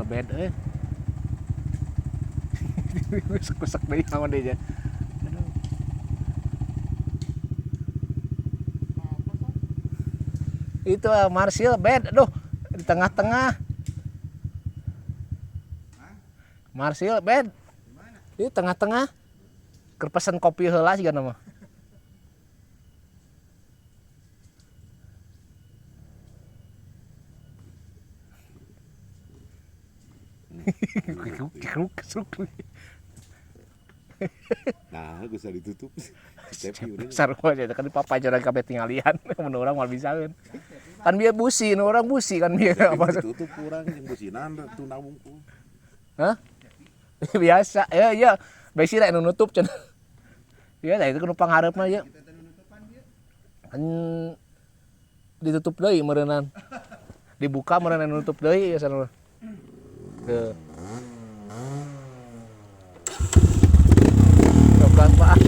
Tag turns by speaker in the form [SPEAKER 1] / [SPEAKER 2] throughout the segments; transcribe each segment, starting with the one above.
[SPEAKER 1] bed euy. Kusek-kusek deui naon deui. Aduh. Itu Marsil bed, aduh di tengah-tengah. Marsil bed. Di tengah-tengah. Keur pesen kopi heula sigana mah.
[SPEAKER 2] Nah, geus ditutup.
[SPEAKER 1] Sarua aja kan papajaran kabeh tinggalian mun urang moal bisaeun. Kan bieu busi, nu urang busi kan bieu apa.
[SPEAKER 2] Ditutup urang jeung businan tuna wungkul.
[SPEAKER 1] Hah? Biasa. Ya ya, besi rek nu nutup cenah. Ya nah itu nu panghareupna ieu. Kan ditutup deui meureunnan. Dibuka meureunnan nutup deui ya sana. Tuh. Coba Pak.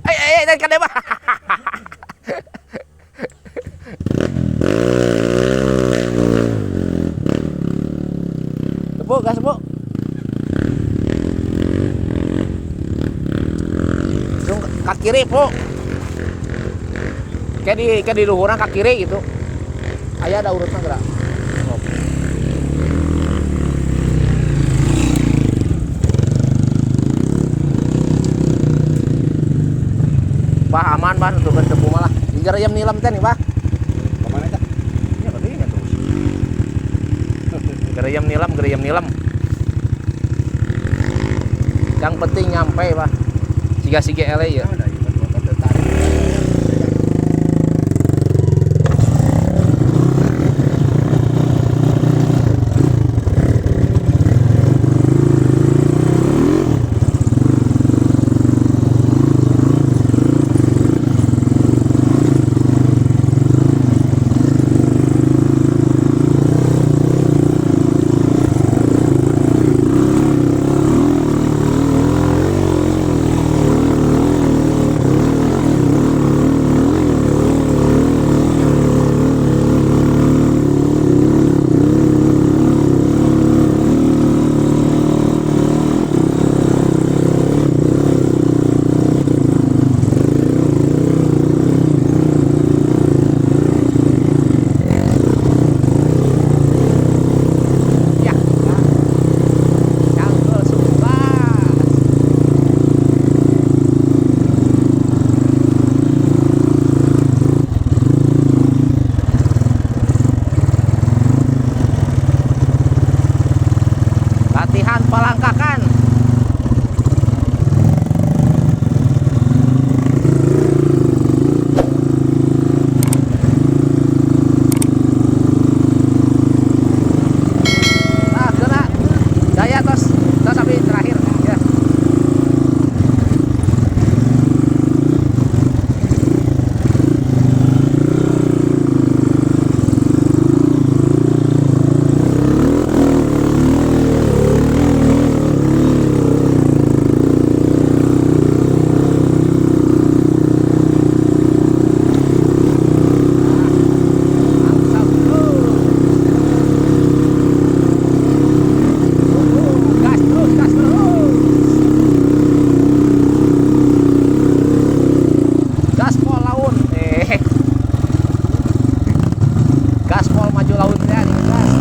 [SPEAKER 1] Eh, eh, kade mah. Bu, gas Bu. Langsung ke kiri, Bu. Kayak di luhuran ke kiri gitu. Aya ada urutna gerak. Bah aman bah untuk bertemu malah. Digarayam nilam teh nih, bah.
[SPEAKER 2] Kemana teh?
[SPEAKER 1] Ya katanya terus. Gerayam nilam, gerayam nilam. Yang penting nyampe, bah. Siga-siga ele ya. Latihan palangkakan. Ah, kena. Daya tos, tos sampai terakhir ya. Gas terus, gas terus. Gaspol laun. Gaspol maju laun teh gas.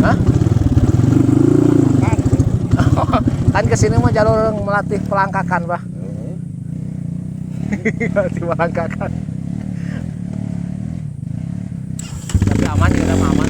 [SPEAKER 1] Hah? Kan kesini mah jalur melatih pelangkakan, Pak. Melatih pelangkakan. Tapi aman juga mah aman.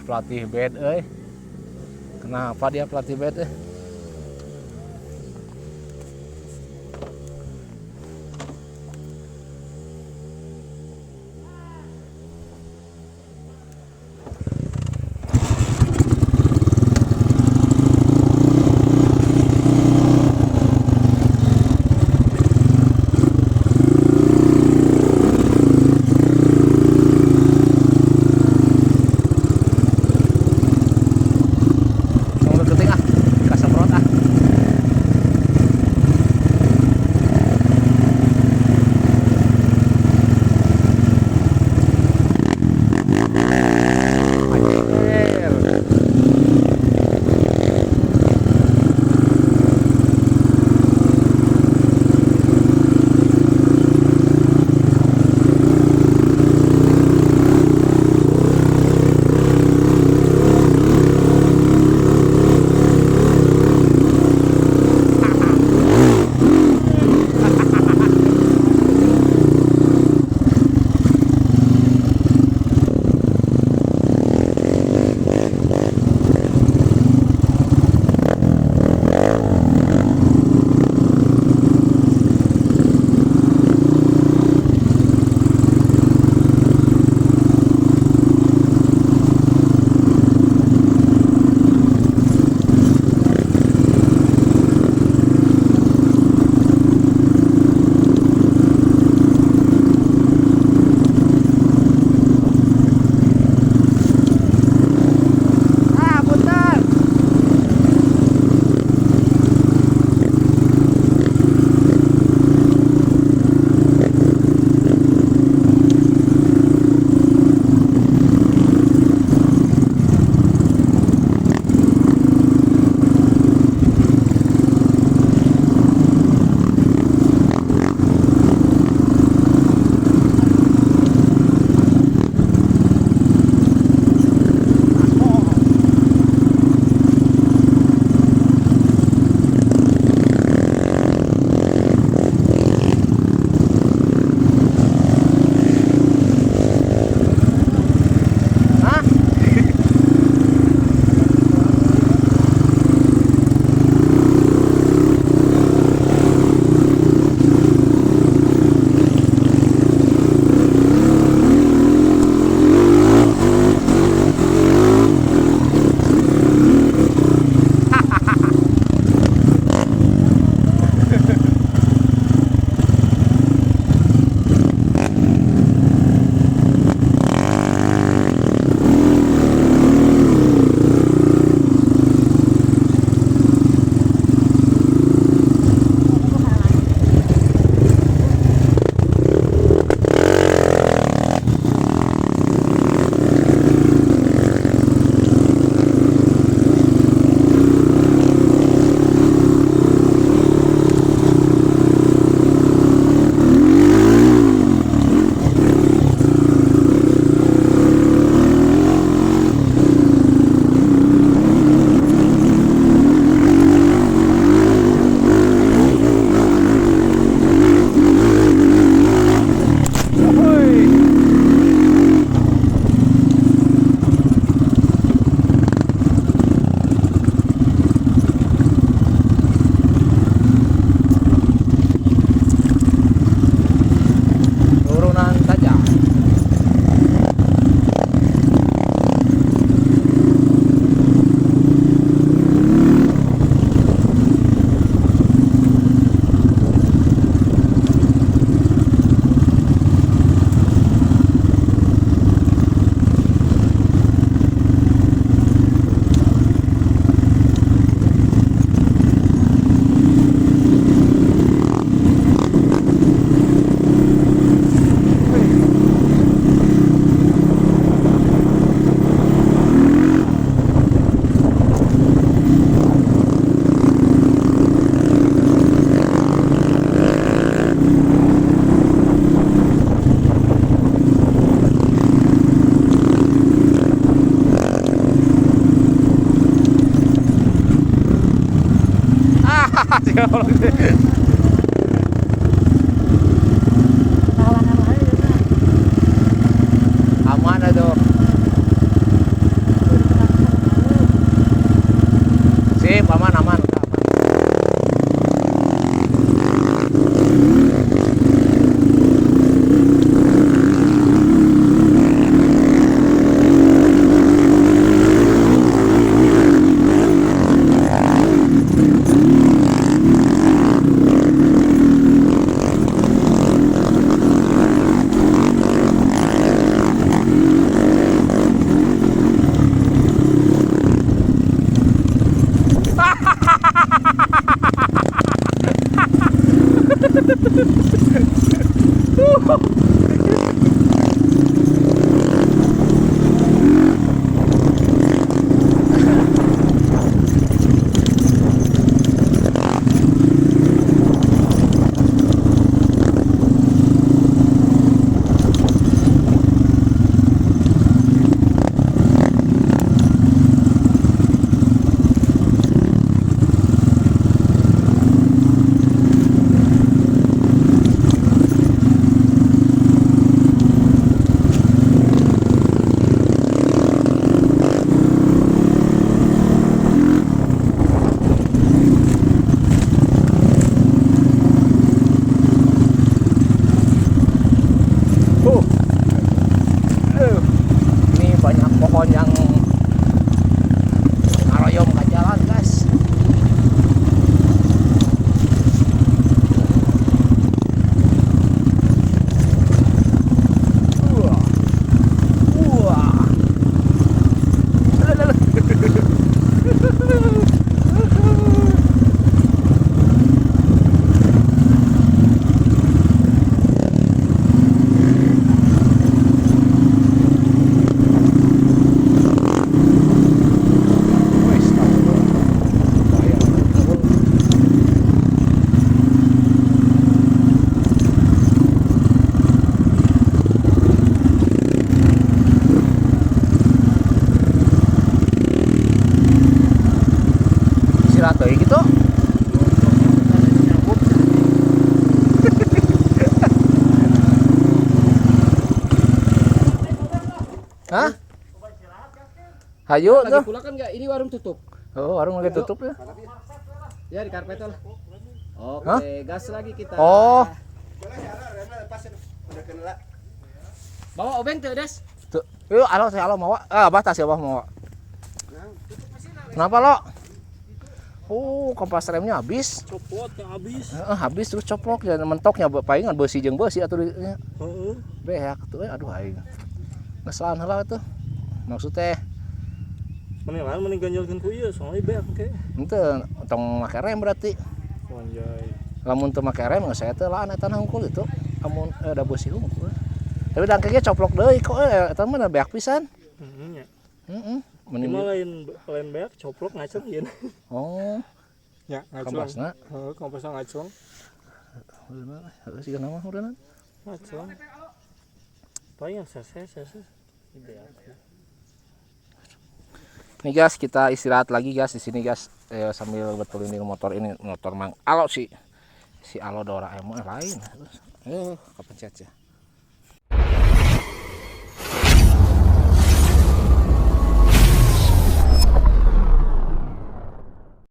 [SPEAKER 1] Pelatih bed euy. Kenapa dia pelatih bed euy? Aman atuh. Pohon yang ngaroyom ke jalan, guys. Wah. Wah. Alah, alah. Wih, tahu. Bahaya. Istirahat deui gitu. Hah? Hayu
[SPEAKER 3] Lagi
[SPEAKER 1] tuh.
[SPEAKER 3] pula kan nggak, ini warung tutup.
[SPEAKER 1] Oh, warung lagi tutup ya.
[SPEAKER 3] Ya di karpet lah. Oke,
[SPEAKER 1] Hah?
[SPEAKER 3] Gas lagi kita.
[SPEAKER 1] Oh.
[SPEAKER 3] Bawa obeng tuh, Des.
[SPEAKER 1] Tuh. Yuk, alo saya alo mawa. Ah, abah tas ya abah mawa. Kenapa lo? Oh, kompas remnya habis.
[SPEAKER 4] Copot yang habis.
[SPEAKER 1] Heeh, habis terus coplok dan mentoknya palingan beusi jeung beusi atuh di nya.
[SPEAKER 4] Heeh.
[SPEAKER 1] Beak tuh aduh aing. Geus lahan heula tuh. Maksudnya
[SPEAKER 4] Mending lain mending ganjelkeun ku ieu soalnya beak ke.
[SPEAKER 1] henteu tong make rem berarti.
[SPEAKER 4] Anjay.
[SPEAKER 1] Lamun teu make rem geus saya teh laan eta hungkul itu. Lamun da beusi hungkul. Tapi dangkengnya coplok deui kok eta mah beak pisan.
[SPEAKER 4] Heeh nya.
[SPEAKER 1] Heeh. Mending
[SPEAKER 4] Cuma lain lain beak coplok ngaceng ieu.
[SPEAKER 1] oh,
[SPEAKER 4] Ya, ngaceng.
[SPEAKER 1] kompasna.
[SPEAKER 4] Heeh, kompasna ngaceng.
[SPEAKER 1] Heeh, siga nama ureunna.
[SPEAKER 4] Ngaceng. Paling yang sese sese. Ini beak.
[SPEAKER 1] Nih guys, kita istirahat lagi guys di sini guys. Sambil betulin ini motor ini, motor Mang Alo sih. Si Alo Doraemon lain. Kepencet ya.